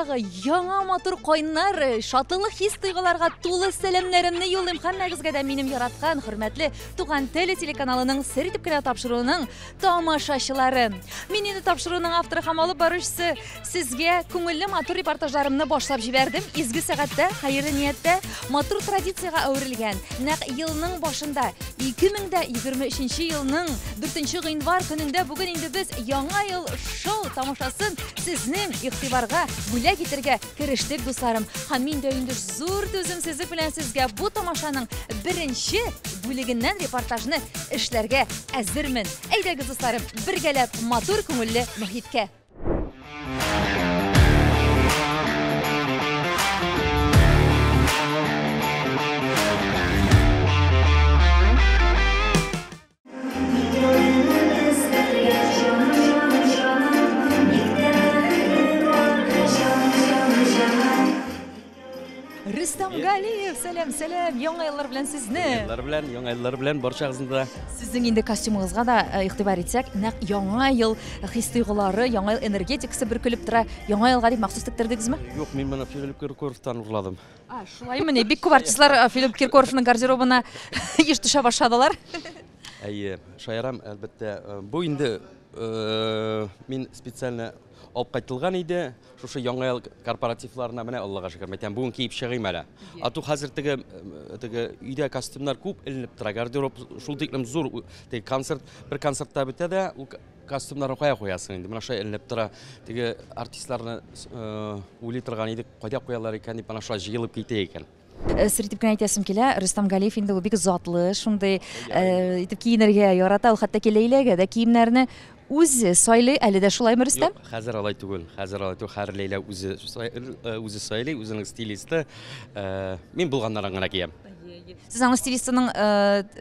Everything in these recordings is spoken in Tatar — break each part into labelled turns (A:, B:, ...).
A: Тагы яңа матур кайнар, шатлыклы хис-тойгыларга тулы сәламнәремне юллыйм һәммәгезгә дә минем яраткан, хөрмәтле Туган тел телеканалының Сер итеп кенә тапшыруының тамашачылары. Мин инде тапшыруның авторы һәм алып баручысы сезгә күңелле матур репортажларымны башлап җибәрдем. Изге сәгатьтә, хәерле нияттә, матур традициягә әверелгән, нәкъ елның башында, 2023 елның 4 гыйнвар көнендә бүген инде без Яңа ел шоу тамашасын сезнең игътибарга бүләк итәргә керештек, дусларым. Һәм мин дә инде зур түземсезлек белән сезгә бу тамашаның беренче бүлегеннән репортажны эшләргә әзермен. Әйдәгез, дусларым, бергәләп матур күңелле мохиткә. Рөстәм Галиев, сәлам, сәлам, яңа еллар белән сезне.
B: Еллар белән, яңа еллар белән барчагызны да.
A: Сезнең инде костюмыгызга да э, игътибар итсәк, нәкъ яңа ел хис-тойгылары, яңа ел энергетикасы бөркелеп тора. Яңа елга дип махсус тектердегезме?
B: Юк, мин моны Филипп Киркоровтан урладым.
A: А, шулаймыни? Бик күп артистлар э, Филипп Киркоровның гардеробына еш төшә башладылар.
B: Әйе, шаярам, әлбәттә. Э, бу инде э, мин специально алып кайтылган иде. Шушы яңа ел корпоративларына менә Аллага шөкер, әйтәм, бүген киеп чыгыйм әле. А то хәзер теге э, теге өйдә костюмнар күп эленеп тора, гардероб шул тиклем зур, теге концерт, бер концертта бетә дә, ул костюмнарны кая куясың инде? Менә шулай эленеп тора. Теге артистларны уйлый торган идек, кайда куялар икән дип, ана шулай җыелып китә икән.
A: Э, сер итеп кенә әйтәсем килә, Рөстәм Галиев инде ул бик затлы, шундый э, итеп киенергә ярата, ул хәтта ки Ләйләгә дә киемнәрне үзе сайлый, әле дә шулаймы, Рөстәм?
B: Юк, хәзер алай түгел. Хәзер алай түгел. Хәзер Ләйлә үзе э, үзе сайлый, үзенең стилисты. Мин булганнарын гына киям.
A: Сез аның стилистының,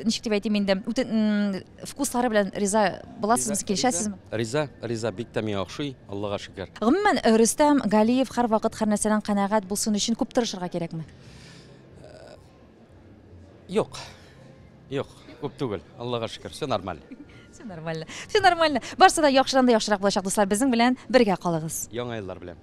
A: ничек дип әйтим инде, вкуслары белән риза буласызмы, килешәсезме?
B: Риза, риза, бик тә миңа охшый, Аллага шөкер.
A: Гомумән, э, Рөстәм Галиев һәрвакыт һәр нәрсәдән канәгать булсын өчен күп тырышырга кирәкме?
B: Юк. Юк, күп түгел. Аллага шөкер, все нормально.
A: Все нормально. Все нормально. Барсы да яхшыдан да яхшырак булачак, дуслар. Безнең белән бергә калыгыз.
B: Яңа еллар белән.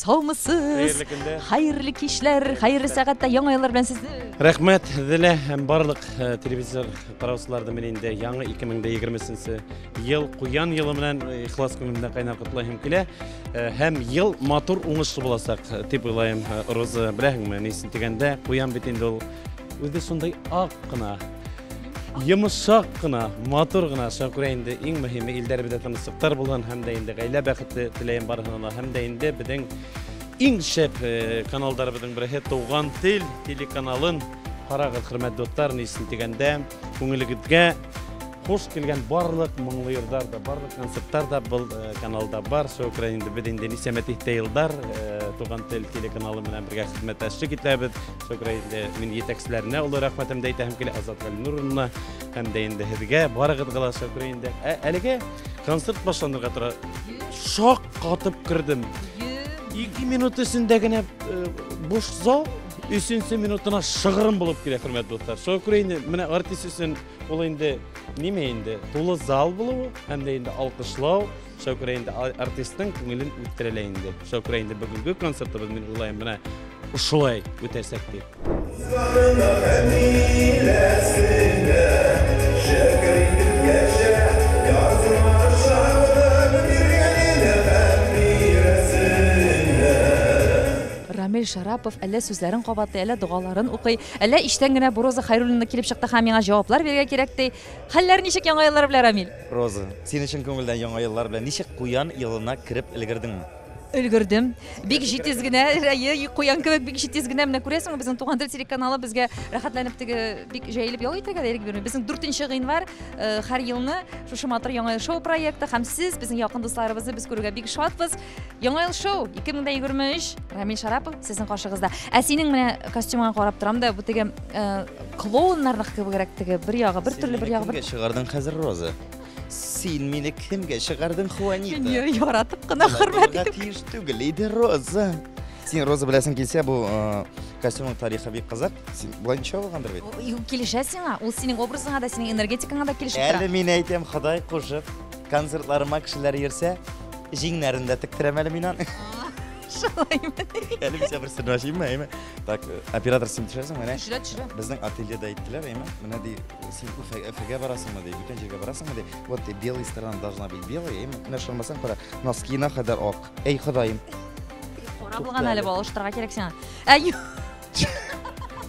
A: Саумысыз!
C: Хәерле көндә.
A: Хәерле кичләр, хәерле сәгатьтә яңа еллар белән сезне.
C: Рәхмәт, Зилә һәм барлык э, телевизор караучыларны мин инде яңа 2020 ел куян елы белән э, ихлас күңелемдән кайнар котлыйм килә. Э, һәм ел матур уңышлы булачак дип уйлыйм, Роза, беләһеңме, ни өчен дигәндә, куян бит инде ул Үзе шундый ак кына, йомшак кына, матур гына. Шуңа күрә инде иң мөһиме илдәребездә тынычлыктар булсын һәм дә инде гаилә бәхете теләем барысына да һәм дә инде безнең иң шәп э, каналдарыбызның берсе Туган тел телеканалын карагыз, хөрмәтле дуслар, ни өчен дигәндә, күңелегезгә Хуш килгән барлык моңлы йырлар да, барлык концертлар да был э, каналда бар. Шуңа күрә инде без инде ничәмә дистә еллар э, Туган тел телеканалы белән бергә хезмәттәшлек итәбез. Шуңа күрә инде мин җитәкчеләренә олы рәхмәтемне әйтәм килә Азат Галинуровна һәм дә инде һеҙгә барыгыҙға ла шуңа күрә инде. Ә, әлегә концерт башланырга тора. Шак катып кердем. 2 минут эчендә генә э, буш зал, өченче минутына шыгрым булып килә, хөрмәтле дуслар. Шуңа күрә инде менә артист өчен Ул инде ниме инде тулы зал булуы һәм дә инде алкышлау, шуңа күрә инде артистның күңелен үттерелә инде. Шуңа күрә инде бүгенге концертыбыз мин уйлыйм менә шулай үтәчәк дип.
A: Рамил Шарапов әллә сүзләрен кабатлый, әллә догаларын укый, әллә эчтән генә бу Роза Хәйруллина килеп чыкты һәм миңа җаваплар бирергә кирәк ди. Хәлләр ничек яңа еллар белән, Рамил?
D: Роза, син чын күңелдән яңа еллар белән ничек куян елына кереп өлгердеңме?
A: Өлгердем. Бик җитез генә, әйе, куян кебек бик җитез генә. Менә күрәсеңме, безнең Туган тел телеканалы безгә рәхәтләнеп теге бик җәелеп ял итәргә дә ирек бирми. Безнең 4 гыйнвар э, һәр елны шушы матур Яңа ел шоу проекты һәм сез безнең якын дусларыбызны без күрүгә бик шатбыз. Яңа ел шоу 2023 Рамил Шарапов сезнең каршыгызда. Ә синең менә костюмыңа карап торам да, бу теге э, клоуннарныкы кебегрәк теге бер ягы бер төрле, бер ягы бер.
D: Кемгә чыгардың хәзер, Роза? Син мине кемгә чыгардың, Хуанита?
A: Мин яратып кына хөрмәт
D: итеп. Тиеш түгел иде, Роза. Син, Роза, беләсең килсә, бу костюмның тарихы бик кызык. Син болай ничә булгандыр бит?
A: Килешә сиңа. Ул синең образыңа да, синең энергетикаңа да килешеп тора.
D: Әле мин әйтәм, Ходай кушып, концертларыма кешеләр йөрсә, җиңнәрен дә тектерәм әле мин аны.
A: Шулаймы?
D: Әле мин сиңа бер серне ачыйммы, әйме? Так, оператор, син төшәсең, менә.
A: Төшерә, төшерә.
D: Безнең ательеда әйттеләр, әйме? Менә ди, син Өфегә барасыңмы ди, бүтән җиргә барасыңмы ди. Вот ди, белая сторона должна быть белая, әйме? Менә ышанмасаң, кара, носкиена кадәр ак. Эй, Ходаем.
A: Кара булган әле бу, алыштырырга кирәк сиңа. Әй,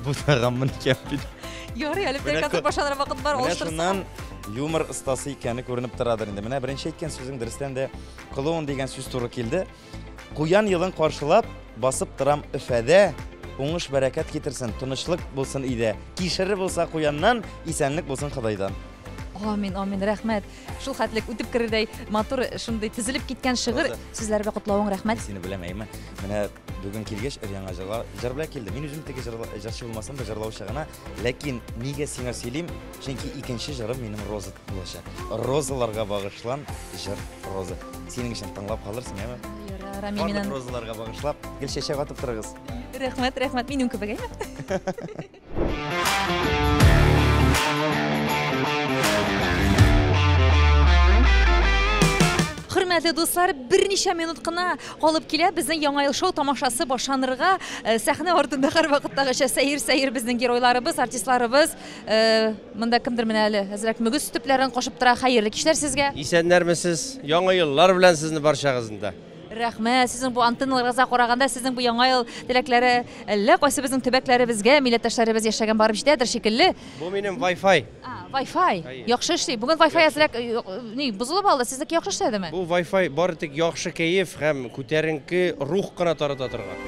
D: Бу тагын икән бит.
A: Ярый, әле бер концерт башланыр вакыт бар,
D: Менә
A: алыштырсаң.
D: шуннан юмор остасы икәне күренеп торадыр инде. Менә беренче әйткән сүзең дөрестән дә клоун дигән сүз туры килде. Куян елын каршылап, басып торам Өфәдә, уңыш бәрәкәт китерсен, тынычлык булсын өйдә. Кишере булса куяннан, исәнлек булсын Ходайдан.
A: Амин, амин, рәхмәт. Шул хәтлек үтеп керердәй матур, шундый тезелеп киткән шигырь
D: Роза.
A: сүзләре белән котлавың рәхмәт.
D: Мин сине беләм, әйме? Менә бүген килгәч, өр-яңа җыр белән килде. Мин үзем теге җырчы булмасам да җырлаучы гына, ләкин нигә сиңа сөйлим? Чөнки икенче җырым минем Роза булачак. Розаларга багышлан җыр Роза. Синең өчен тыңлап калырсың, әйме?
A: Ярар, Рамил,
D: Барлык
A: миннән
D: розаларга багышлап, гел чәчәк атып торыгыз.
A: Рәхмәт, рәхмәт, минем кебек, әйме? Хөрмәтле дуслар, берничә минут кына калып килә безнең Яңа ел шоу тамашасы башланырга. Сәхнә артында һәрвакыттагыча сәер-сәер безнең геройларыбыз, артистларыбыз. Монда кемдер менә әле әзрәк мөгез төпләрен кашып тора. Хәерле кичләр сезгә.
E: Исәннәрмесез? Яңа еллар белән сезне барчагызны да.
A: Рәхмәт. Сезнең бу антенналарыгызга караганда, сезнең бу Яңа ел теләкләре әллә кайсы безнең төбәкләребезгә, милләттәшләребез яшәгән барып җитәдер шикелле.
E: Бу минем Wi-Fi.
A: А, Wi-Fi.
E: Әйе.
A: Яхшы эшли. Бүген Wi-Fi әзрәк, ни, бозылып алды. Сезнеке яхшы эшләдеме?
E: Бу Wi-Fi бары тик яхшы кәеф һәм күтәренке рух кына тарата торган.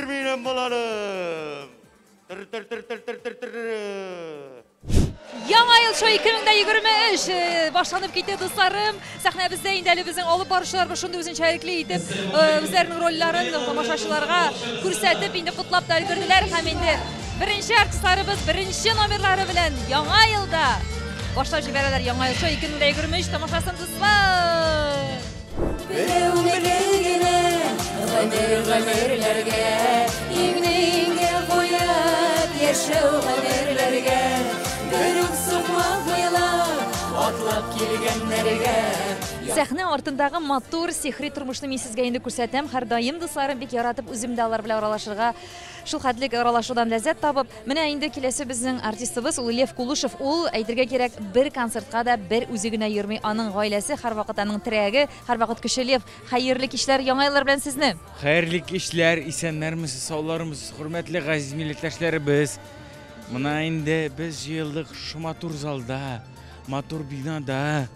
E: Минем балаларым. Тыр тыр тыр тыр тыр тыр тыр.
A: Яңа ел шоу 2023 башланып китте, дусларым. Сәхнәбездә инде әле безнең алып баручылар шундый үзенчәлекле итеп, үзләренең рольләрен тамашачыларга күрсәтеп, инде котлап та өлгерделәр һәм инде беренче артистларыбыз беренче номерлары белән Яңа елда башлап җибәрәләр Яңа ел шоу 2023 тамашасын, дуслар.
F: Берәүнеке генә гомер гомерләргә, иңне иңгә куеп яшәү гомерләргә, бер үк сукмак буйлап атлап килгәннәргә.
A: Сәхнә артындагы матур сихри тормышны мин сезгә инде күрсәтәм. Һәрдаим дусларым бик яратып үзем дә алар белән аралашырга, шул хәтлек аралашудан ләззәт табып. Менә инде киләсе безнең артистыбыз ул Лев Кулышев. Ул, әйтергә кирәк, бер концертка да бер үзе генә йөрми. Аның гаиләсе һәрвакыт аның терәге, һәрвакыт көче. Лев, хәерле кичләр, яңа еллар белән сезне.
G: Хәерле кичләр, исәннәрмесез, саулармысыз, хөрмәтле газиз милләттәшләребез. Менә инде без җыелдык шушы матур залда, матур бинада.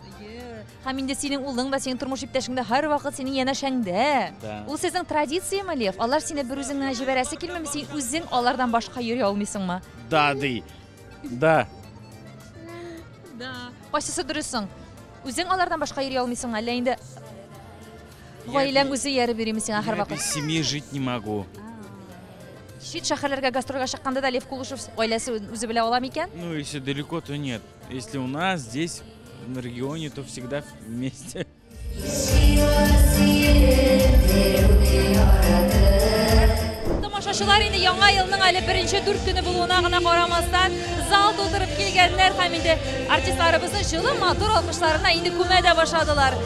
A: Һәм инде синең улың да, синең тормыш иптәшең дә һәрвакыт синең янәшәңдә.
G: Да.
A: Ул сезнең традицияме, Лев? Алар сине бер үзең генә җибәрәсе килмиме? Син үзең алардан башка йөри алмыйсыңмы?
G: Да, ди. Да.
A: Да. Кайсысы дөрес соң? Үзең алардан башка йөри алмыйсыңмы? Әллә инде гаиләң үзе ияреп йөриме сиңа
G: Я
A: һәрвакыт?
G: без семьи жить не могу.
A: Чит шәһәрләргә гастрольгә чыкканда да Лев Кулышев гаиләсе үзе белә ала микән?
G: Ну, если далеко, то нет. Если у нас здесь, в регионе, то всегда вместе.
A: Тамашачылар инде яңа елның әле беренче 4 көне булуына гына карамастан зал тутырып килгәннәр һәм инде артистларыбызның җылы матур алкышларына инде күмә дә башладылар.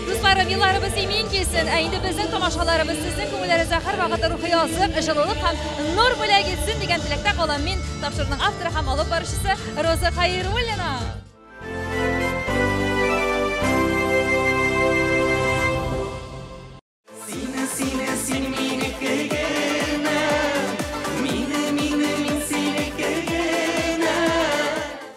A: Дусларым, елларыбыз имин килсен, ә инде безнең тамашаларыбыз сезнең күңелләрегезгә һәрвакыт рухи азык, җылылык һәм нур бүләк итсен дигән теләктә калам мин, тапшыруның авторы һәм алып баручысы Роза Хайруллина.
F: Сине, сине, син минеке генә, мине, мине, мин синеке генә.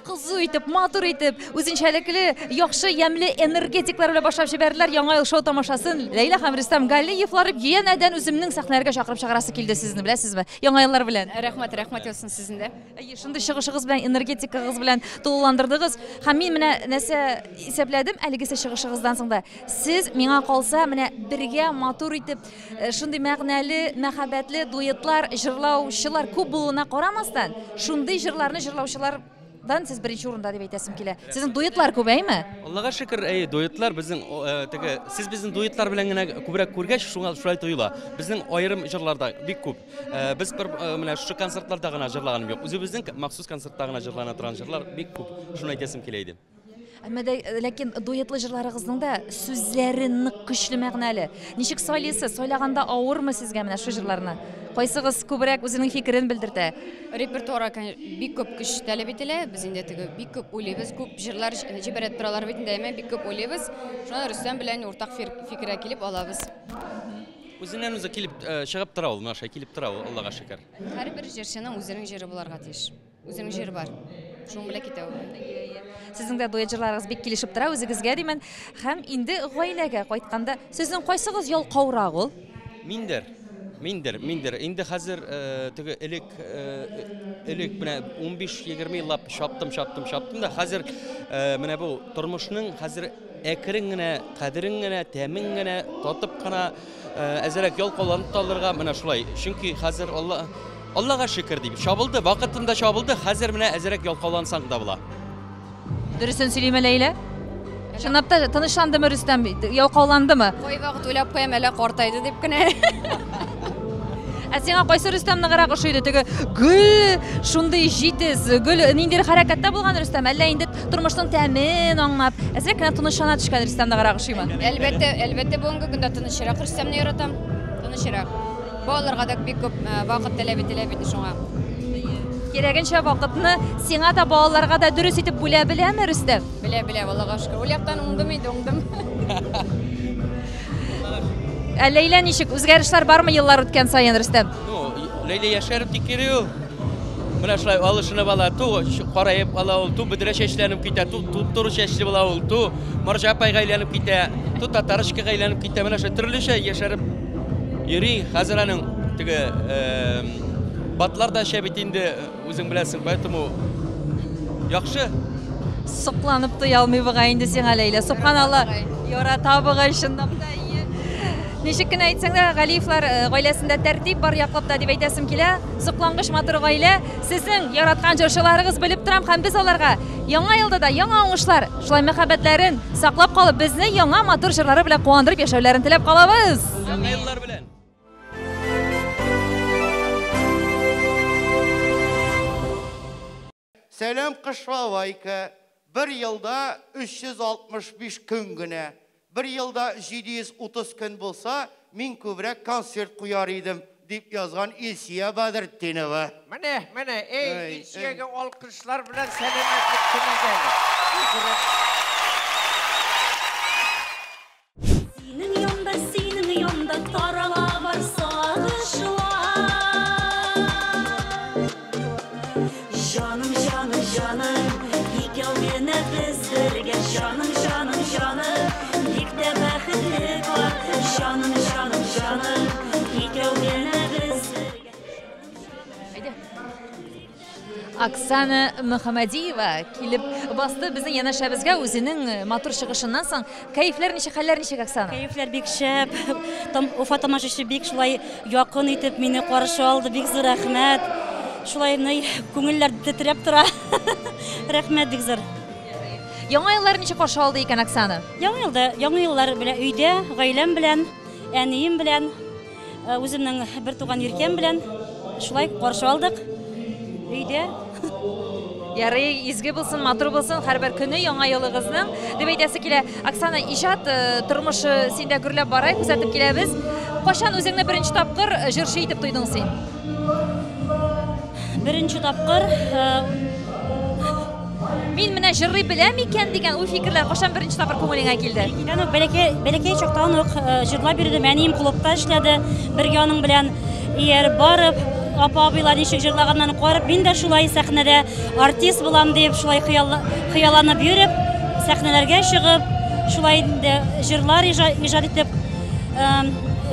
A: Кызу итеп Матур итеп, үзенчәлекле, яхшы, ямьле энергетиклар белән башлап җибәрделәр Яңа ел шоу тамашасын. Ләйлә һәм Рөстәм Галиевлар янәдән үземнең сәхнәләргә чакырып чыгарасы килде сезне, беләсезме? Яңа еллар белән.
H: Рәхмәт, рәхмәт яусын сезне дә.
A: Әйе, шундый чыгышыгыз белән, энергетикагыз белән тулыландырдыгыз. Һәм мин менә нәрсә исәпләдем әлегесе чыгышыгыздан соң да. Сез миңа калса, менә бергә матур итеп, шундый мәгънәле, мәхәббәтле дуэтлар җырлаучылар күп булуына карамастан, шундый җырларны җырлаучылар дан сез беренче урында дип әйтәсем килә. Сезнең дуэтлар күп, әйме?
B: Аллага шөкер, әйе, дуэтлар безнең теге сез безнең дуэтлар белән генә күбрәк күргәч, шуңа шулай тоела. Безнең аерым җырлар да бик күп. Без бер менә шушы концертларда гына җырлаганым юк. Үзебезнең махсус концертта гына җырлана торган җырлар бик күп. Шуны әйтәсем килә иде.
A: Әмма дә ләкин дуэтлы җырларыгызның да сүзләре нык көчле мәгънәле. Ничек сайлыйсыз? Сайлаганда авырмы сезгә менә шу җырларны? Кайсыгыз күбрәк үзенең фикерен белдертә?
H: Репертуарга бик күп көч таләп ителә. Без инде теге бик күп уйлыйбыз, күп җырлар җибәреп торалар бит инде, әмма бик күп уйлыйбыз. Шуңа Рөстәм белән уртак фикергә килеп алабыз.
B: Үзеннән үзе килеп чыгып тора ул, менә шулай килеп тора ул, Аллага шөкер.
H: Һәрбер җырчының үзенең җыры буларга тиеш. Үзенең җыры бар. Шуның белән китә ул.
A: Сезнең дә дуэт җырларыгыз бик килешеп тора үзегезгә димен. Һәм инде гаиләгә кайтканда, сезнең кайсыгыз ялкаурак ул?
B: Миндер. Миндер, миндер. Инде хәзер теге элек элек менә 15-20 еллап чаптым, чаптым, чаптым да хәзер менә бу тормышның хәзер әкрен генә, кадерен генә, тәмен генә татып кына әзерәк ялкауланып та алырга менә шулай. Чөнки хәзер Алла Аллага шөкер дип, чабылды, вакытында чабылды, хәзер менә әзерәк ялкаулансаң да була.
A: Дөресен сөйлиме Ләйлә? Чынлап та тынычландымы Рөстәм, ялкауландымы?
H: Кайвакыт уйлап куям, әллә картайды дип кенә.
A: Ә сиңа кайсы Рөстәм ныграк ошый иде? Теге гөл шундый җитез, гөл ниндидер хәрәкәттә булган Рөстәм, әллә инде тормышның тәмен аңлап, әзрәк кенә тынычлана төшкән Рөстәм ныграк ошыймы?
H: Әлбәттә, әлбәттә, бүгенге көндә тынычрак Рөстәмне яратам. Тынычрак. Балаларга да бик күп вакыт таләп ителә бит шуңа.
A: Кирәгенчә вакытны сиңа да, балаларга да дөрес итеп бүлә беләме Рөстәм?
H: Белә, белә, Аллага шөкер. Ул яктан уңдым инде, уңдым.
A: Ә Ләйлә ничек? Үзгәрешләр бармы еллар үткән саен, Рөстәм?
B: Ну, Ләйлә яшәреп тик йөри ул. Менә шулай алышынып ала, ту караеп ала ул, ту бөдрә чәчләнеп китә, ту туп-туры чәчле була ул, ту марҗа апайга әйләнеп китә, ту татарочкага әйләнеп китә. Менә шулай төрлечә яшәреп йөри. Хәзер аның теге батлар да эчә бит инде, үзең беләсең, поэтому яхшы.
A: Сокланып туя алмый бугай инде сиңа, Ләйлә. Субханалла, ярата бугай чынлап та. Ничек кенә әйтсәң дә, Галиевлар гаиләсендә тәртип бар яклап та дип әйтәсем килә. Соклангыч матур гаилә. Сезнең яраткан җырчыларыгыз белеп торам һәм без аларга яңа елда да яңа уңышлар, шулай мәхәббәтләрен саклап калып, безне яңа матур җырлары белән куандырып яшәүләрен теләп калабыз.
B: Яңа еллар белән!
E: Сәлам Кыш бабайка, бер елда 365 көн генә. Бер елда 730 көн булса, мин күбрәк концерт куяр идем, дип язган Илсия Бәдретдинова.
I: Менә, менә, эй, Илсиягә алкышлар белән сәламәтлек телик әле.
F: Синең янда, синең янда тарала бар сагышлар. Җаным, җаным, җаным, икәү генә без бергә. Җаным, җаным, җаным, бик тә бәхетле пар. Җаным, җаным, җаным, икәү генә без бергә.
A: Оксана Мөхәммәдиева килеп басты безнең янәшәбезгә үзенең матур чыгышыннан соң. Кәефләр ничек, хәлләр ничек, Оксана?
J: Кәефләр бик шәп. Уфа тамашачысы бик шулай якын итеп мине каршы алды. Бик зур рәхмәт. Шулай күңелләр тетрәп тора. Рәхмәт бик зур.
A: Яңа еллар ничек каршы алды икән Оксана?
J: Яңа елда, яңа еллар белән өйдә, гаиләм белән, әнием белән, үземнең бер туган иркәм белән шулай каршы алдык. Өйдә.
A: Ярый, изге булсын, матур булсын һәрбер көне яңа елыгызның, дип әйтәсе килә. Оксана, иҗат тормышы синдә гөрләп бара, күзәтеп киләбез. Кайчан үзеңне беренче тапкыр җырчы итеп тойдың син?
J: Беренче тапкыр
A: мин менә җырлый беләм икән дигән уй-фикерләр кайчан беренче тапкыр күңелеңә килде?
J: Бәләкәй чактан ук җырлап йөрдем. Әнием клубта эшләде, бергә аның белән ияреп барып, апа-абыйлар ничек җырлаганнарын карап, мин дә шулай сәхнәдә артист булам дип, шулай хыялланып йөреп, сәхнәләргә чыгып, шулай инде җырлар иҗат итеп,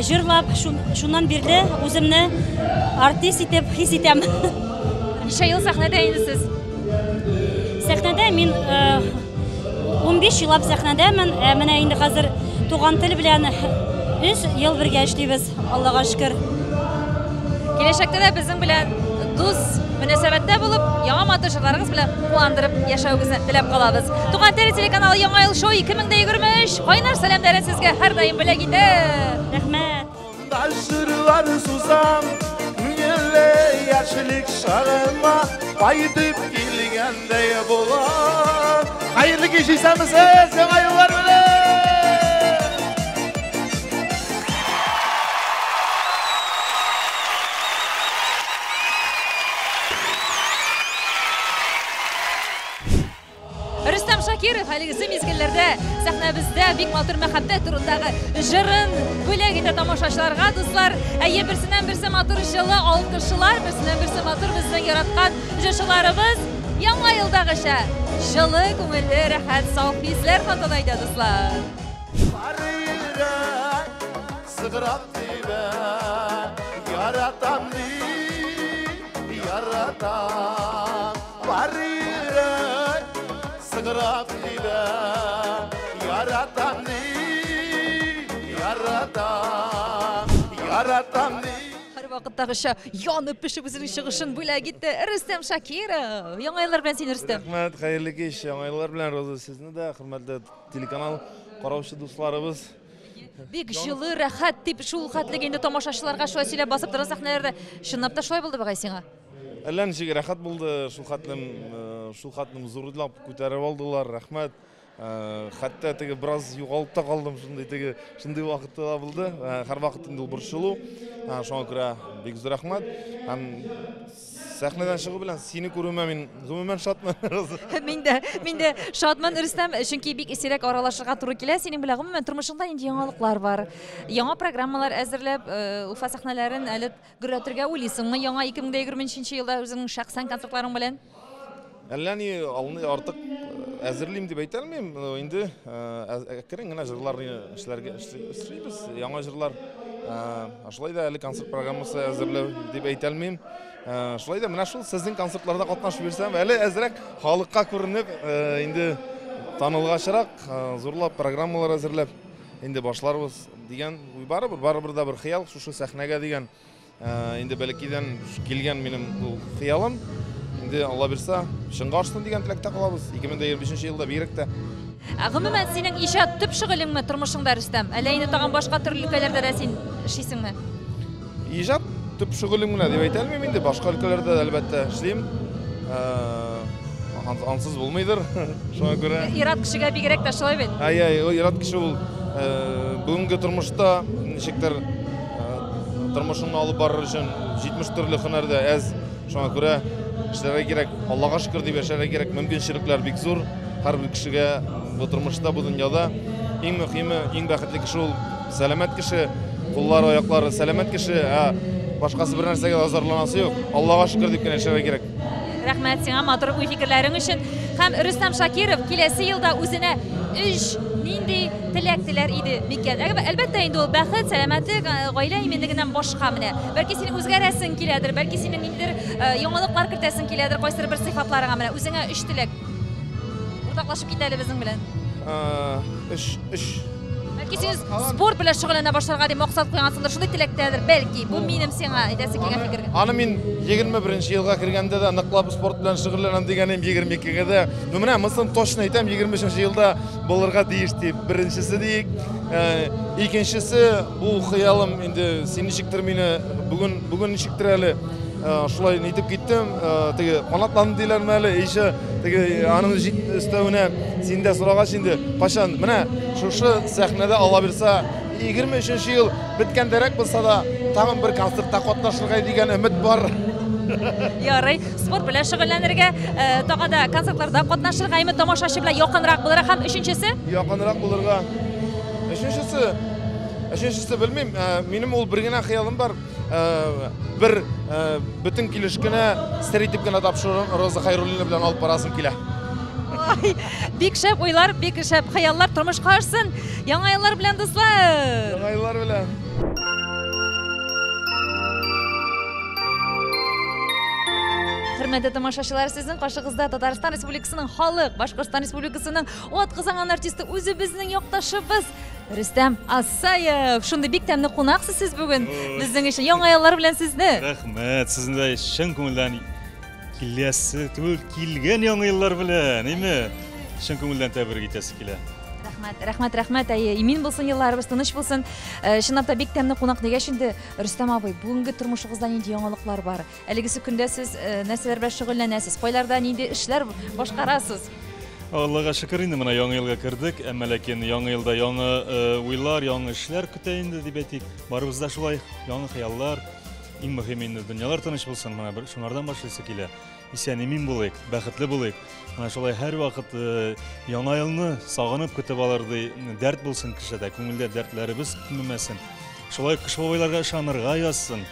J: җырлап, шуннан бирле үземне артист итеп хис итәм.
A: Ничә ел сәхнәдә инде сез?
J: Сәхнәдә мин 15 еллап сәхнәдәмен. Ә менә инде хәзер Туган тел белән 3 ел бергә эшлибез, Аллага шөкер.
A: Киләчәктә дә безнең белән дус мөнәсәбәттә булып, яңа матур җырларыгыз белән куандырып яшәвегезне теләп калабыз. Туган тел телеканалы Яңа ел шоу 2023 кайнар сәламнәрен сезгә һәрдаим бүләк итә.
J: Рәхмәт.
K: Җырлар сузам, күңелле яшьлек чагыма кайтып килгәндәй була. Хәерле кич, исәнмесез, яңа еллар белән!
A: Рөстәм Шакиров әлеге мизгелләрдә сәхнәбездә бик матур мәхәббәт турындагы җырын бүләк итә тамашачыларга, дуслар. Әйе, берсеннән берсе матур җылы алкышлар, берсеннән берсе матур безнең яраткан җырчыларыбыз яңа елдагыча җылы, күңелле, рәхәт, сау хисләр тантана итә, дуслар.
K: Йөрәк сыгырап тибә, яратам ди, яратам. Бар йөрәк сыгырап тибә, яратам ди, яратам, яратам ди.
A: Һәрвакыттагыча янып пешеп үзенең чыгышын бүләк итте Рөстәм Шакиров. Яңа еллар белән син, Рөстәм.
L: Рәхмәт, хәерле кич. Яңа еллар белән, Роза, сезне дә, хөрмәтле телеканал караучы дусларыбыз.
A: Бик җылы, рәхәт дип шул хәтлек инде тамашачыларга шулай сөйләп басып торган сәхнәләрдә. Чынлап та шулай булды бугай сиңа.
L: Әллә ничек рәхәт булды, шул хәтлем, шул хәтлем зурлап күтәреп алдылар, рәхмәт. Хәтта теге бераз югалып та калдым, шундый теге, шундый вакыты да булды. Һәрвакыт инде ул борчылу. Шуңа күрә бик зур рәхмәт. Һәм сәхнәдән чыгу белән сине күрүемә мин гомумән шатмын.
A: Мин дә, мин дә шатмын, Рөстәм, чөнки бик сирәк аралашырга туры килә синең белән. Гомумән, тормышыңда нинди яңалыклар бар? Яңа программалар әзерләп, Уфа сәхнәләрен әле гөрләтергә уйлыйсыңмы? Яңа 2023 елда үзеңнең шәхсән концертларың белән?
L: Әллә ни алны артык әзерлим дип әйтә алмыйм. Инде әкрен генә җырларны эшләргә эшлибез, яңа җырлар. Шулай да әле концерт программасы әзерләү дип әйтә алмыйм. Шулай да менә шул сезнең концертларда катнашып йөрсәм, әле әзрәк халыкка күренеп, инде танылгачрак, зурлап программалар әзерләп инде башларбыз дигән уй барыбер, барыбер да бер хыял шушы сәхнәгә дигән. Инде бәләкәйдән килгән минем ул хыялым. Инде Алла бирсә, чынга ашсын дигән теләктә калабыз. 2025 елда бигрәк тә.
A: Ә гомумән синең иҗат төп шөгылеңме тормышыңда, Рөстәм? Әллә инде тагын башка төрле өлкәләрдә дә син эшлисеңме?
L: Иҗат төп шөгылем генә дип әйтә алмыйм инде. Башка өлкәләрдә дә әлбәттә эшлим. Ансыз булмыйдыр. Шуңа күрә.
A: Ир-ат кешегә бигрәк тә шулай бит.
L: Әй, әй, ир-ат кеше ул бүгенге тормышта ничектер тормышыңны алып барыр өчен 70 төрле һөнәр дә әз. Шуңа күрә эшләргә кирәк, Аллага шөкер дип яшәргә кирәк. Мөмкинчелекләр бик зур. Һәрбер кешегә бу тормышта, бу дөньяда иң мөһиме, иң бәхетле кеше ул сәламәт кеше, куллары, аяклары сәламәт кеше, ә башкасы бер нәрсәгә дә зарланасы юк. Аллага шөкер дип кенә яшәргә кирәк.
A: Рәхмәт сиңа матур уй-фикерләрең өчен. Һәм Рөстәм Шакиров киләсе елда үзенә өч нинди теләк теләр иде микән? Әлбәттә инде ул бәхет, сәламәтлек, гаилә иминлегеннән башка менә. Бәлки синең үзгәрәсең киләдер, бәлки синең ниндидер яңалыклар кертәсең киләдер, кайсыдыр бер сыйфатларыңа менә. Үзеңә өч теләк. Уртаклашып кит әле безнең белән.
L: Өч, өч.
A: Бәлки син спорт белән шөгыльләнә башларга дип максат куйгансыңдыр, шундый теләктәдер, бәлки. Бу минем сиңа әйтәсе килгән фикер.
L: Аны мин 21 елга кергәндә дә ныклап спорт белән шөгыльләнәм дигән идем, 22-гә дә. Ну менә монысын точно әйтәм, 23 елда булырга тиеш дип. Беренчесе диек. Икенчесе, бу хыялым инде син ничектер мине бүген, бүген ничектер әле шулай нитеп киттем, теге канатланды диләрме әле, еще теге аның өстәвенә син дә сорагач инде, кайчан менә шушы сәхнәдә Алла бирсә, 23 ел беткәндәрәк булса да, тагын бер концертта катнашырга дигән өмет бар.
A: Ярый, спорт белән шөгыльләнергә, тагы да концертларда катнашырга, әйме тамашачы белән якынрак булырга һәм өченчесе?
L: Якынрак булырга. Өченчесе, өченчесе белмим, минем ул бер генә хыялым бар. бер бөтен килеш кенә, сер итеп кенә тапшыруын Роза Хәйруллина белән алып барасым килә.
A: Ай, бик шәп уйлар, бик шәп хыяллар тормышка ашсын. Яңа еллар белән, дуслар!
L: Яңа еллар белән!
A: Хөрмәтле тамашачылар, сезнең каршыгызда Татарстан Республикасының халык, Башкортстан Республикасының атказанган артисты, үзебезнең якташыбыз Рөстәм Асаев. Шундый бик тәмле кунаксыз сез бүген безнең өчен. Яңа еллар белән сезне.
M: Рәхмәт, сезне дә чын күңелдән киләсе түгел, килгән яңа еллар белән, әйме? Чын күңелдән тәбрик итәсе килә.
A: Рәхмәт, рәхмәт, рәхмәт. Әйе, имин булсын елларыбыз, тыныч булсын. Э, чынлап та бик тәмле кунак дигәч инде, Рөстәм абый, бүгенге тормышыгызда нинди яңалыклар бар? Әлегесе көндә сез э, нәрсәләр белән шөгыльләнәсез? Кайларда нинди эшләр башкарасыз?
M: Аллага шөкер инде менә яңа елга кердек, әмма ләкин яңа елда яңа э, уйлар, яңа эшләр көтә инде дип әйтик. Барыбыз да шулай, яңа хыяллар. Иң мөһиме инде дөньялар тыныч булсын, менә бер шунардан башлыйсы килә. Исән имин булыйк, бәхетле булыйк. Менә шулай һәрвакыт э, яңа елны сагынып көтеп алырдай дәрт булсын кешедә, күңелдә дәртләребез кимемәсен. Шулай Кыш бабайларга ышанырга язсын.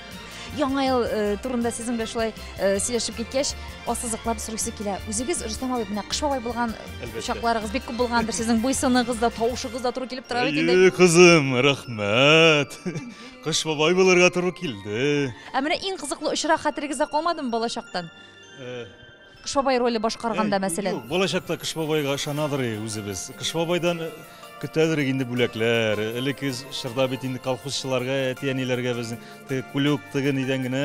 A: Яңа ел э, турында сезнең белән шулай э, сөйләшеп киткәч, ассызыклап сорыйсы килә. Үзегез, Рөстәм абый, менә Кыш бабай булган чакларыгыз бик күп булгандыр. Сезнең буй-сыныгыз да, тавышыгыз да туры килеп тора бит инде.
M: Әйе, кызым, рәхмәт. Кыш бабай булырга туры килде.
A: Ә менә иң кызыклы очрак хәтерегездә калмадымы балачактан? Кыш бабай роле башкарганда, мәсәлән.
M: Юк, балачакта Кыш бабайга ышанадыр үзебез. Кыш бабайдан көтәдер инде бүләкләр. Элекке чорда бит инде колхозчыларга, әти-әниләргә безнең теге кулек теге нидән генә,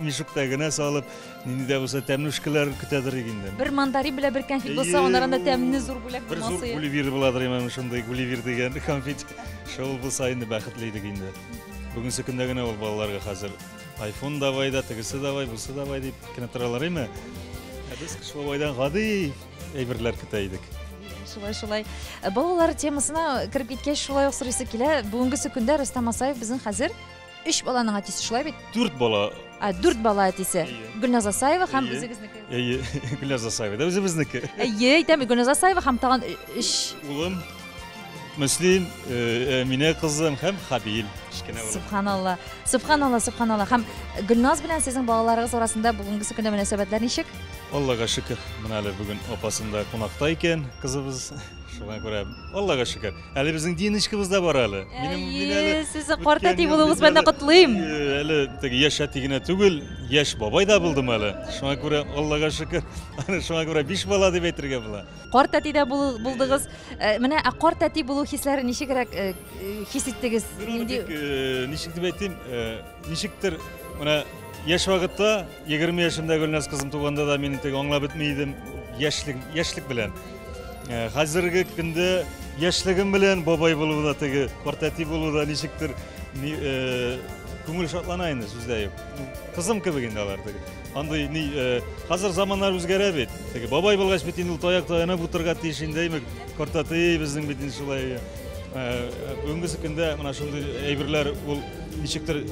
M: мешокта генә салып, нинди дә булса тәмнүшкәләр көтәдер инде.
A: Бер мандарин белән бер кәнфит булса, аннан да тәмле зур бүләк
M: булмас. Бер зур гулливер буладыр, имам, шундый гулливер дигән конфет. Шул булса инде бәхетле идек инде. Бүгенге көндә генә ул балаларга хәзер айфон давай да, тегесе давай, бусы давай дип кенә торалар име? Ә без Кыш бабайдан гади әйберләр көтә идек.
A: Шулай, шулай. Э, балалар темасына кереп киткәч, шулай ук сорыйсы килә. Бүгенгесе көндә Рөстәм Асаев безнең хәзер өч баланың әтисе, шулай бит?
M: Дүрт бала.
A: А, дүрт бала әтисе. Гөлназ Асаева һәм үзегезнеке.
M: Әйе, Гөлназ Асаева да үзебезнеке.
A: Әйе, әйтәм, Гөлназ Асаева һәм тагын өч.
M: Улым Мөслим, э, Әминә кызым һәм Хабил кечкенә улым.
A: Субханалла. Субханалла, субханалла. Һәм Гөлназ белән сезнең балаларыгыз арасында бүгенгесе көндә мөнәсәбәтләр ничек?
M: Аллага шөкер, менә әле бүген апасында кунакта икән кызыбыз. Шуңа күрә Аллага шөкер. Әле безнең Диночкабыз да бар әле.
A: Минем мин әле сезнең карт әти булуыгыз белән дә котлыйм.
M: Әле теге яшь әти генә түгел, яшь бабай да булдым әле. Шуңа күрә Аллага шөкер. Шуңа күрә биш бала дип әйтергә була.
A: Карт әти дә булдыгыз. Э, менә ә карт әти булу хисләре ничегрәк э, э, хис иттегез?
M: Нинди ничек дип әйтим, ничектер менә яшь вакытта 20 яшемдә Гөлназ кызым туганда да мин теге аңлап бетми идем яшьлек яшьлек белән. Хәзерге көндә яшьлегем белән бабай булу да теге картәти булу да ничектер күңел шатлана инде сүз дә юк. Кызым кебек инде алар теге. Андый ни хәзер заманнар үзгәрә бит. Теге бабай булгач бит инде ул таяк таянып утырырга тиеш инде, әйме? Картәти безнең бит инде шулай. Бүгенге көндә менә шундый әйберләр ул ничектер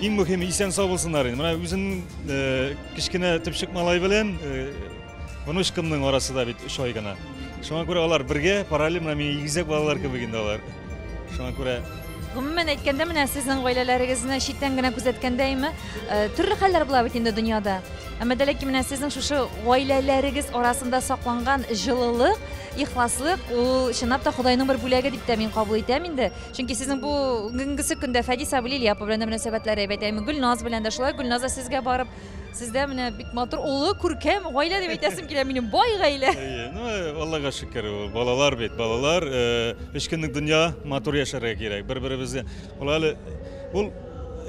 M: иң мөһиме исән сау булсыннар инде. Менә үземнең кечкенә төпчек малай белән внучкамның арасы да бит 3 ай гына. Шуңа күрә алар бергә, параллель менә минем игезәк балалар кебек инде алар. Шуңа күрә
A: Гомумән әйткәндә, менә сезнең гаиләләрегезне читтән генә күзәткәндәйме, төрле хәлләр була бит инде дөньяда. Әмма дә ләкин менә сезнең шушы гаиләләрегез арасында сакланган җылылык, ихласлык, ул чынлап та Ходайның бер бүләге дип тә мин кабул итәм инде. Чөнки сезнең бүгенгесе көндә Фәдис абый Лилия апа белән дә мөнәсәбәтләр әйбәт, әйме Гөлназ белән дә шулай. Гөлназ да сезгә барып, сездә менә бик матур, олы, күркәм гаилә дип әйтәсем килә минем, бай гаилә.
M: Әйе, ну, Аллага шөкер, ул балалар бит, балалар, өч көнлек дөнья, матур яшәргә кирәк, бер-беребезгә. Ул әле, ул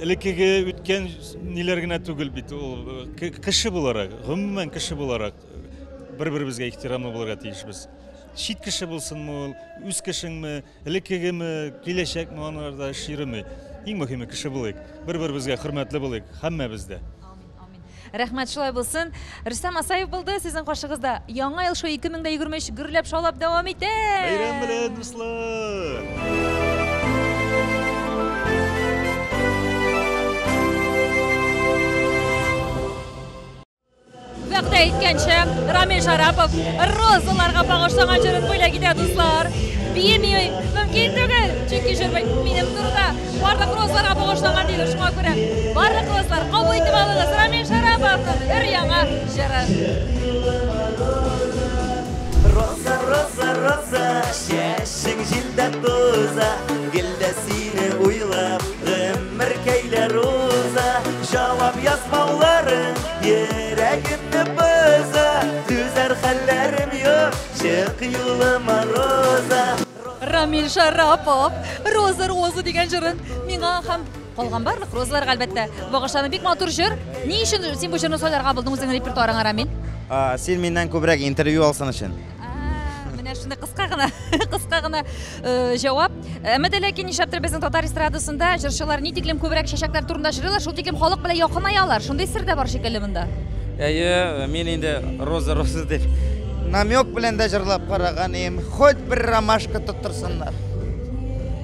M: элеккеге үткән ниләр генә түгел бит, ул кеше буларак, гомумән кеше буларак, бер-беребезгә ихтирамлы булырга тиешбез. Чит кеше булсынмы ул, үз кешеңме, элеккегеме, киләчәкме, анарда эш йөреми. Иң мөһиме кеше булыйк, бер-беребезгә хөрмәтле булыйк, һәммәбез дә.
A: Рәхмәт, шулай булсын. Рөстәм Асаев булды сезнең каршыгызда. Яңа ел шоу 2023 гөрләп шаулап дәвам итә.
M: Бәйрәм белән, дуслар!
A: Вәгъдә әйткәнчә, Рамил Шарапов розаларга багышланган җырын бүләк итә, дуслар. Биеми мөмкин түгел, чөнки җыр бит минем турыда, барлык розаларга багышланган диде. Шуңа күрә барлык розалар кабул итеп алыгыз Рамил Шараповның өр-яңа җырын.
N: Роза, роза, роза, чәчең җилдә туза, гел дә сине уйлап, гомеркәйләр уза. Җавап язмауларың йөрәгемне боза, түзәр хәлләрем юк, чык юлыма, роза.
A: Рамил Шарапов, Роза, Роза дигән җырын миңа һәм калган барлык розаларга, әлбәттә, багышлады. Бик матур җыр. Ни өчен син бу җырны сайларга булдың үзеңнең репертуарыңа, Рамил?
D: Син миннән күбрәк интервью алсын өчен.
A: Менә шундый кыска гына, кыска гына җавап. Әмма дә ләкин нишләптер безнең татар эстрадасында җырчылар ни тиклем күбрәк чәчәкләр турында җырлыйлар, шул тиклем халык белән якынаялар. Шундый сер дә бар шикелле монда.
D: Әйе, мин инде роза, роза дип намек белән дә җырлап караган идем. Хоть бер ромашка тоттырсыннар.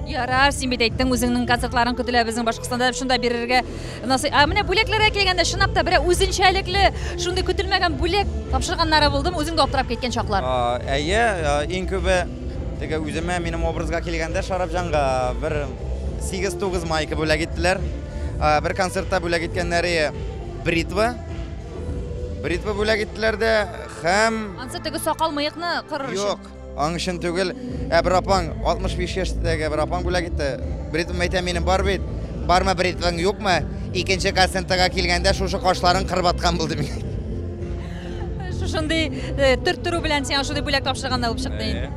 A: Ярар, син бит әйттең, үзеңнең концертларың көтелә безнең Башкортстанда, шунда бирергә насыйп. Ә менә бүләкләргә килгәндә, чынлап та берәр үзенчәлекле, шундый көтелмәгән бүләк тапшырганнары булдымы? Үзең дә аптырап киткән чаклар.
D: Әйе, иң күбе теге үземә, минем образга килгәндә, Шарапҗанга бер 8-9 майка бүләк иттеләр. Бер концертта бүләк иткәннәре бритва. Бритва бүләк иттеләр дә һәм
A: Ансы теге сакал мыекны кырыр өчен.
D: Юк, аның өчен түгел. Ә бер апаң, 65 яшьтәге бер апаң бүләк итте. Бритва әйтә, минем бар бит. Бармы бритваң, юкмы? Икенче концертка килгәндә шушы кашларын кырып аткан булды миңа.
A: Шушындый төрттерү белән сиңа шундый бүләк тапшырган булып чыкты инде.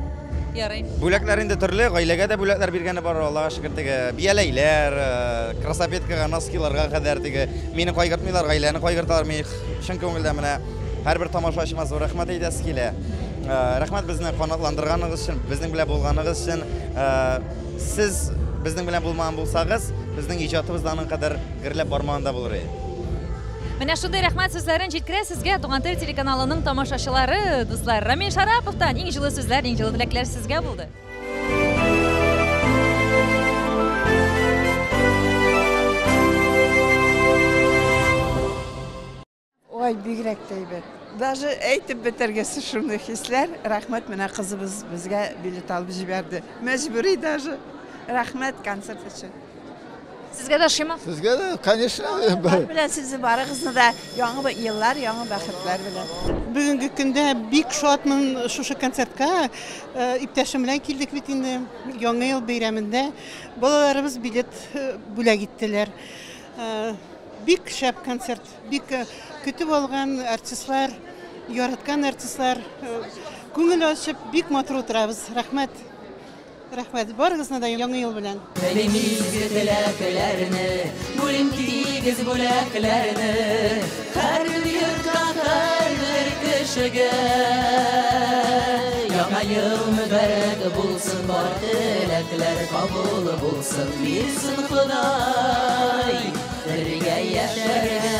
A: Ярый.
D: Бүләкләр инде төрле, гаиләгә дә бүләкләр биргәне бар, Аллага шөкер, теге бияләйләр, красопеткага, носкиларга кадәр теге мине кайгыртмыйлар, гаиләне кайгырталар. Мин чын күңелдән менә һәрбер тамашачыма зур рәхмәт әйтәсе килә. Рәхмәт безне канатландырганыгыз өчен, безнең белән булганыгыз өчен. Сез безнең белән булмаган булсагыз, безнең иҗатыбыз да аның кадәр гөрләп бармаган да булыр иде.
A: Менә шундый рәхмәт сүзләрен җиткерә сезгә Туган тел телеканалының тамашачылары, дуслар. Рамил Шараповтан иң җылы сүзләр, иң җылы теләкләр сезгә булды.
O: Ой, бигрәк тә әйбәт. Даже әйтеп бетергесе шундый хисләр. Рәхмәт, менә кызыбыз безгә билет алып җибәрде. Мәҗбүри даже. Рәхмәт концерт өчен.
A: Сезгә дә ошыймы?
P: Сезгә дә, конечно.
O: Бар белән сезне барыгызны да яңа еллар, яңа бәхетләр белән.
Q: Бүгенге көндә бик шатмын шушы концертка. Иптәшем белән килдек бит инде. Яңа ел бәйрәмендә балаларыбыз билет бүләк иттеләр. Бик шәп концерт, бик көтеп алган артистлар, яраткан артистлар. Күңел ачып, бик матур утырабыз. Рәхмәт. Рәхмәт барыгызны да яңа ел белән.
F: Телим изге теләкләрне, бүлим тигез бүләкләрне, һәрбер йортка, һәрбер кешегә. Яңа ел мөбарәк булсын, бар теләкләр кабул булсын, бирсен Ходай бергә яшәргә.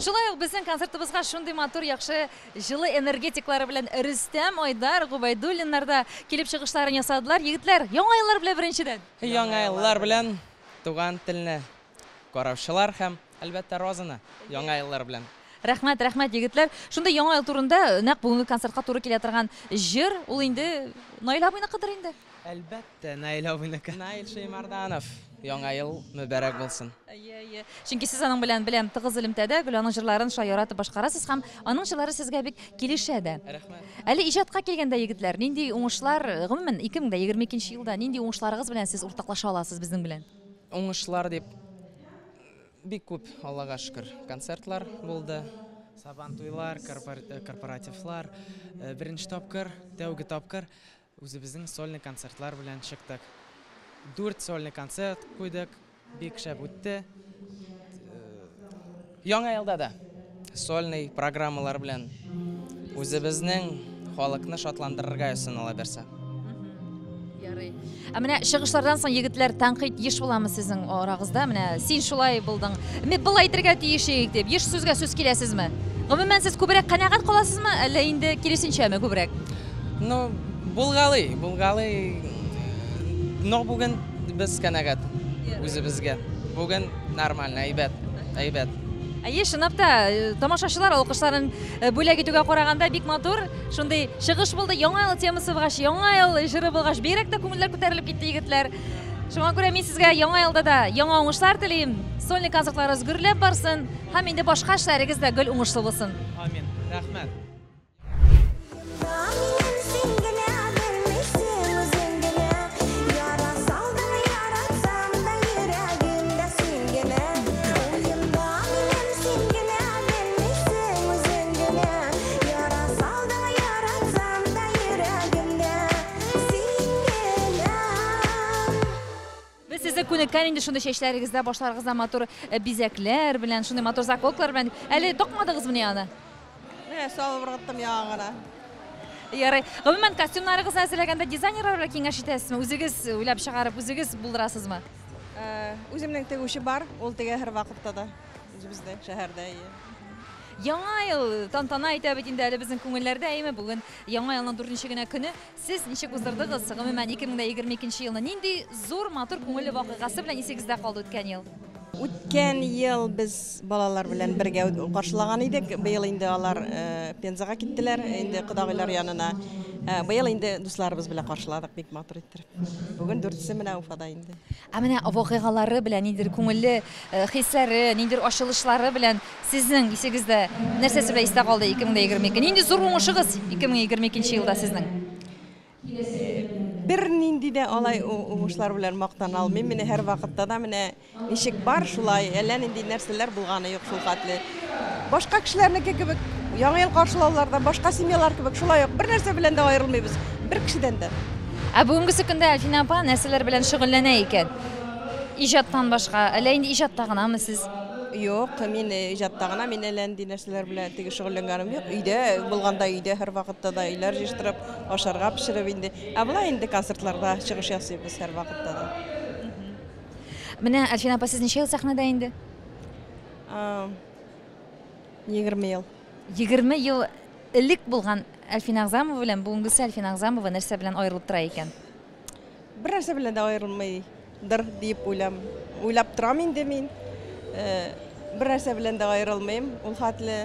A: Шулай ук безнең концертыбызга шундый матур, яхшы, җылы энергетиклары белән Рөстәм, Айдар, Губайдуллиннар да килеп чыгышларын ясадылар. Егетләр, яңа еллар белән беренчедән.
R: Яңа еллар белән туган телне караучылар һәм, әлбәттә, Розаны яңа еллар белән.
A: Рәхмәт, рәхмәт, егетләр. Шундый яңа ел турында нәкъ бүгенге концертка туры килә торган җыр, ул инде Наил абыйныкыдыр инде.
R: Әлбәттә, Наил абыйныкы. Наил Шәймарданов, яңа ел мөбарәк булсын.
A: Әйе, әйе. Чөнки сез аның белән, беләм, тыгыз элемтәдә, гел аның җырларын шулай яратып башкарасыз һәм аның җырлары сезгә бик килешә дә.
R: Рәхмәт.
A: Әле иҗатка килгәндә, егетләр, нинди уңышлар, гомумән, 2022 елда нинди уңышларыгыз белән сез уртаклаша аласыз безнең белән?
R: Уңышлар дип бик күп, Аллага шөкер, концертлар булды.
S: Сабантуйлар, корпоративлар. Беренче тапкыр, тәүге тапкыр үзебезнең сольный концертлар белән чыктык. 4 сольный концерт куйдык, бик шәп үтте.
R: Яңа елда да сольный программалар белән үзебезнең халыкны шатландырырга өчен ала берсә.
A: Ярый. Ә менә чыгышлардан соң, егетләр, тәнкыйть еш буламы сезнең арагызда? Менә син шулай булдың, мин былай әйтергә тиеш идек дип, еш сүзгә сүз киләсезме? Гомумән, сез күбрәк канәгать каласызмы, әллә инде киресенчәме күбрәк?
R: Ну, булгалый, булгалый. Но бүген без канәгать үзебезгә. Бүген нормально, әйбәт, әйбәт.
A: Әйе, чынлап та, э, тамашачылар алкышларын э, бүләк итүгә караганда бик матур шундый чыгыш булды. Яңа ел темасы булгач, яңа ел җыры булгач, бигрәк тә күңелләр күтәрелеп китте, егетләр. Шуңа күрә мин сезгә яңа елда да яңа уңышлар телим. Сольный концертларыгыз гөрләп барсын һәм инде башка эшләрегез дә гел уңышлы булсын.
S: Амин. Рәхмәт.
A: Без сезне күнеккән инде шундый чәчләрегездә, башларыгызда матур э, бизәкләр белән, шундый матур заколкалар белән. Әле такмадыгызмыни аны?
O: Менә салып ыргыттым яңа гына.
A: Ярый. Гомумән, костюмнарыгызны әзерләгәндә дизайнерлар белән киңәш итәсезме? Үзегез уйлап чыгарып, үзегез булдырасызмы?
O: Э, үземнең тегүче бар, ул тегә һәрвакытта да. Үзебезнең шәһәрдә.
A: Яңа ел тантана итә бит инде әле безнең күңелләрдә, әйеме? Бүген Яңа елның дүртенче генә көне. Сез ничек уздырдыгыз, гомумән, 2022 елны? Нинди зур, матур, күңелле вакыйгасы белән исегездә калды үткән ел?
O: Үткән ел без балалар белән бергә каршылаган идек. Быел инде алар э, Пензага киттеләр, инде кодагыйлар янына. Э, быел инде дусларыбыз белән каршыладык бик матур иттереп. Бүген дүртесе менә Уфада инде.
A: Ә менә вакыйгалары белән, ниндидер күңелле э, хисләре, ниндидер ачылышлары белән сезнең исегездә нәрсәсе белән истә калды 2022? Нинди зур уңышыгыз 2022 елда сезнең?
O: Бернинди дә алай уңышлар белән мактана алмыйм. Менә һәрвакытта да менә ничек бар шулай, әллә нинди нәрсәләр булганы юк шул хәтле. Башка кешеләрнеке кебек, Яңа ел каршылауларда башка семьялар кебек шулай ук бер нәрсә белән дә аерылмыйбыз, бер кешедән дә.
A: Ә бүгенгесе көндә Әлфинә апа нәрсәләр белән шөгыльләнә икән? Иҗаттан башка, әллә инде иҗатта гынамы сез?
O: Юк, мин иҗатта гына, мин әллә нинди нәрсәләр белән теге шөгыльләнгәнем юк. Өйдә булганда өйдә һәрвакытта да өйләр җыештырып, ашарга пешереп инде. Ә болай инде концертларда чыгыш ясыйбыз һәрвакытта да.
A: Менә, Әлфинә апа, сез ничә ел сәхнәдә инде?
O: 20 ел.
A: 20 ел элек булган Әлфинә Әгъзамова белән бүгенгесе Әлфинә Әгъзамова нәрсә белән аерылып тора икән?
O: Бер нәрсә белән дә аерылмыйдыр диеп уйлам. Уйлап торам инде мин. Э, бер нәрсә белән дә аерылмыйм. Ул хәтле.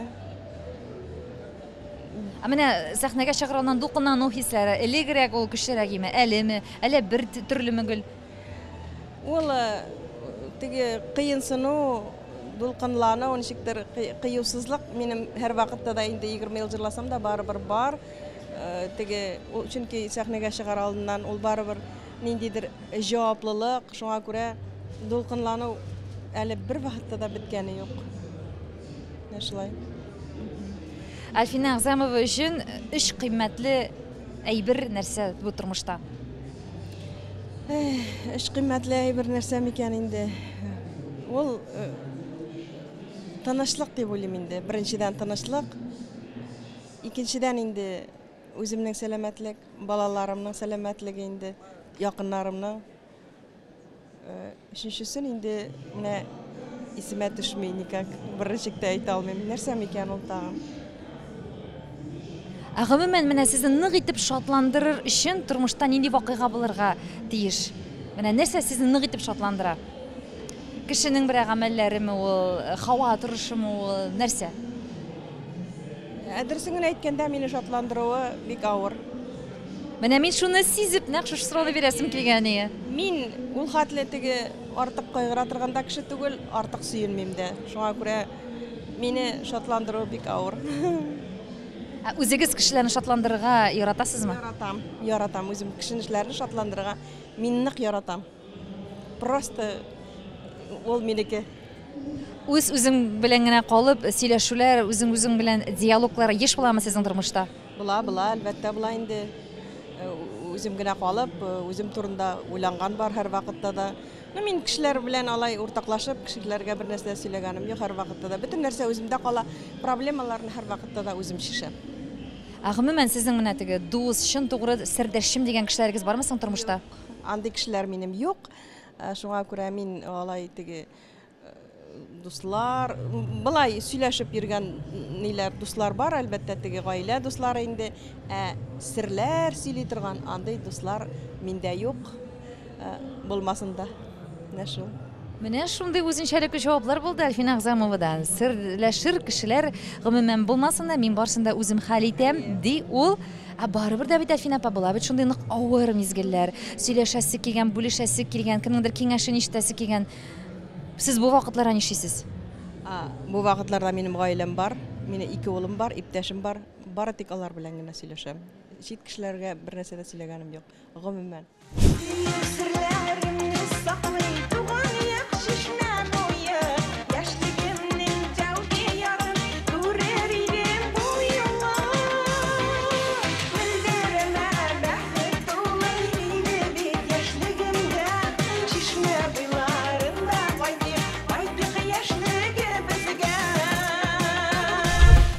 A: Ә менә сәхнәгә чыгар алдыннан дулкынлану хисләре, элегрәк ул көчлерәк име, әлеме, әллә бер төрлеме гел?
O: Ул э, теге кыенсыну, дулкынлану, ничектер кыюсызлык минем һәрвакытта да инде 20 ел җырласам да барыбер бар. Э, теге ул чөнки сәхнәгә чыгар алдыннан ул барыбер ниндидер җаваплылык, шуңа күрә дулкынлану әле бер вакытта да беткәне юк. Менә шулай.
A: Әлфинә Әгъзамова өчен өч кыйммәтле әйбер нәрсә бу тормышта?
O: Өч кыйммәтле әйбер нәрсә микән инде? Ул э, тынычлык дип уйлыйм инде. Беренчедән тынычлык. Икенчедән инде үземнең сәламәтлек, балаларымның сәламәтлеге инде, якыннарымның. Э, өченчесен инде менә исемә төшми никак, берничек тә әйтә алмыйм. Нәрсә микән ул тагын?
A: Ә гомумән, менә сезне нык итеп шатландырыр өчен тормышта нинди вакыйга булырга тиеш? Менә нәрсә сезне нык итеп шатландыра? Кешенең берәр гамәлләреме ул, һава торышымы ул, нәрсә?
O: Ә дөресен генә әйткәндә, мине шатландыруы бик авыр.
A: Менә мин шуны сизеп, нәкъ шушы сорауны бирәсем килгән иде.
O: Мин ул хәтле теге артык кайгыра торган да кеше түгел, артык сөенмим дә. Шуңа күрә мине шатландыруы бик авыр.
A: Ә үзегез кешеләрне шатландырырга яратасызмы?
O: Яратам, яратам. Үзем кешеләрне шатландырырга мин нык яратам. Просто ул минеке.
A: Үз үзең белән генә калып сөйләшүләр, үзең үзең белән диалоглар еш буламы сезнең тормышта?
O: Була, була, әлбәттә була инде. Э, үзем генә калып, э, үзем турында уйланган бар һәрвакытта да. Ну, мин кешеләр белән алай уртаклашып, кешеләргә бер нәрсә сөйләгәнем юк һәрвакытта да. Бөтен нәрсә үземдә кала, проблемаларны һәрвакытта да үзем чишәм.
A: Ә гомумән сезнең менә теге дус, чын тугры сердәшчем дигән кешеләрегез бармы соң тормышта?
O: Андый кешеләр минем юк. Э, шуңа күрә мин алай теге э, дуслар, былай сөйләшеп йөргән ниләр, дуслар бар, әлбәттә, теге гаилә дуслары инде. Ә серләр сөйли торган андый дуслар миндә юк. Э, булмасын да. Менә шул.
A: Менә шундый үзенчәлекле җаваплар булды Әлфинә Әгъзамовадан. Серләшер кешеләр гомумән булмасын да, мин барысын да үзем хәл итәм, ди ул. Ә барыбер дә бит, Әлфинә апа, була бит шундый нык авыр мизгелләр. Сөйләшәсе килгән, бүлешәсе килгән, кемнеңдер киңәшен ишетәсе килгән. Сез бу вакытларда нишлисез?
O: Бу вакытларда минем гаиләм бар, минем ике улым бар, иптәшем бар. Бары тик алар белән генә сөйләшәм. Чит кешеләргә бер нәрсә дә сөйләгәнем юк, гомумән.
F: Сөю серләремне саклый туган як чишмә буе. Яшьлегемнең тәүге ярын күрер идем бу юлы. Мөлдерәмә бәхет тулы иде бит яшьлегемдә. Чишмә буйларында кайтыйк, кайтыйк яшьлегебезгә.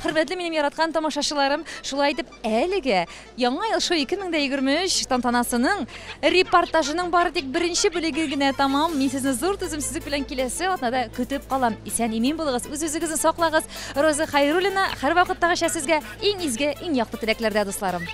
A: Хөрмәтле минем яраткан тамашачыларым, шулай итеп әлегә Яңа ел шоу 2023 тантанасының репортажының бары тик беренче бүлеге генә тамам. Мин сезне зур түземсезлек белән киләсе атнада көтеп калам. Исән-имин булыгыз, үз-үзегезне саклагыз. Роза Хайруллина һәрвакыттагыча сезгә иң изге, иң якты теләкләрдә, дусларым.